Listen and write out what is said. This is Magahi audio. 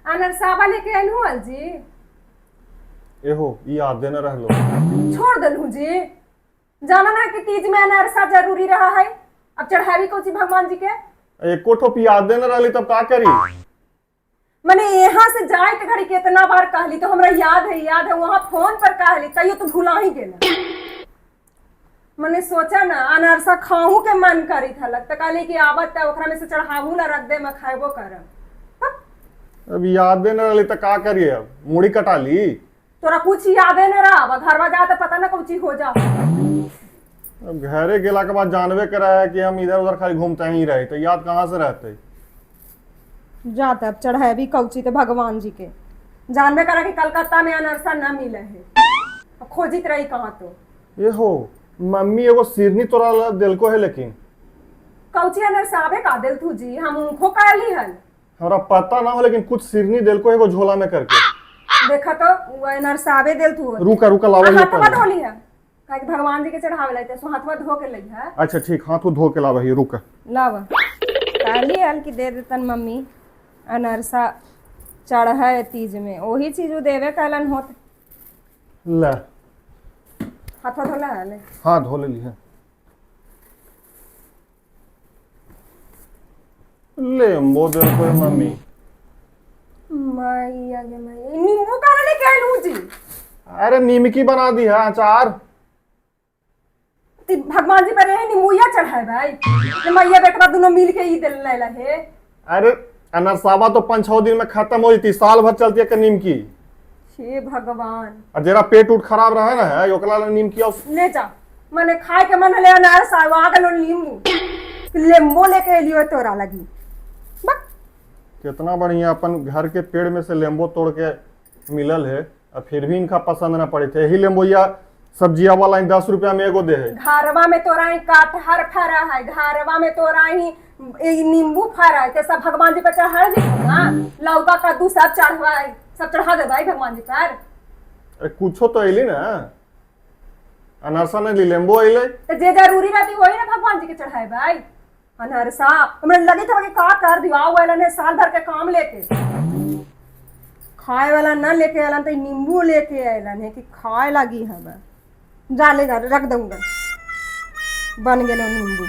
अनरसावा लेके आइलहूँ हल जी। एहो ई यादे न रहलो। छोड़ देलहूँ जी, जाना ना कि तीज में अनरसा जरूरी रहा है, अब चढ़ावी कौची भगवान जी के। एको ठोप यादे न रहली तब का करी? मने यहाँ से जाए के घड़ी कितना बार कहली तो हमरा याद है, याद है, वहाँ फोन पर कहली तैयो तू भुला ही गेला। मने सोचा ना अनरसा खाहू के मन करी थलक त कहली कि आवत त ओकरा में से चढ़ावू ला रख दे, मैं खाइबो करब। अब यादे न रहली त का करिए, अब मुड़ी कटा ली। तोरा कुछ यादे न रहा, अब घरवा जा त पता ना कौची हो जा। अब घरे गेला के बाद जानबे करा है कि हम इधर उधर खाली घूमते ही रहे, तो याद कहाँ से रहते। जाता अब चढ़ाबी कौची तो भगवान जी के, जानबे करा कि कलकत्ता में अनरसा न मिले है, अब खोजित रही कहाँ तो। ये हो मम्मी एगो सिरनी तोरा ला देलको है, लेकिन कौची अनरसाबे का देल तू जी, हम उनको कहली हल। हमरा पता ना हो, लेकिन कुछ सिरनी देलको एगो झोला में करके। देखा तो वो अनरसाबे देल तू। रुका रुका लावा ही हाथवा पहले। धोली है काहे कि भगवान जी के चढ़ावे ला सो हाथवा धो के लई है। अच्छा ठीक, हाथों धो के लावा ही, रुका। लावा कहली हल कि दे देतन मम्मी अनरसा चढ़ तीज में, वही चीज उ देवे कहलन होत। ले हाथवा धोला है? हाँ धो लेली है। लेम्बो देलको है मम्मी। मैया गे मैया, ई नींबू काहे लेके आइलू जी? अरे नीमकी बना दी है अचार। ती भगवान जी पर रहे नींबूया चढ़ाए भाई, ते मैया बेटवा दोनों मिल के ई देल ला हे। अरे अनरसावा तो 5-6 दिन में खत्म हो जती, साल भर चलती है के नीमकी। हे भगवान। और जरा पेट उठ खराब रहे ना है ओकरा ला नीमकी और ले जा, मने खाए के मन ले अनारस आ गेलो नींबू लेम्बो लेके एलियो तोरा लगी। बक। कितना बढ़िया अपन घर के पेड़ में से लेम्बो तोड़ के मिलल है, और फिर भी इनका पसंद ना पड़े थे। यही लेम्बोया सब्जिया वाला 10 रुपया में एगो दे है। घरवा में तोरा ही कटहर फरा है, घरवा में तोरा ही नींबू फरा है, ते सब भगवान जी पर चढ़ा दे ना, लौका कद्दू सब चढ़वाए, सब चढ़ा दे भाई भगवान जी पर। अरे कुछो तो अली ना, अनरसा नहीं ली, लेम्बो अइले। तो जे जरूरी रहती वही ना भगवान जी के चढ़ाए भाई। अनरसा हमरा लगे था कि का कर दिवा वाला ने साल भर के काम लेके खाए वाला ना लेके आलन, तो नींबू लेके आलन है कि खाए लगी हवा। जा ले जा रख दूंगा, बन गेलो नींबू।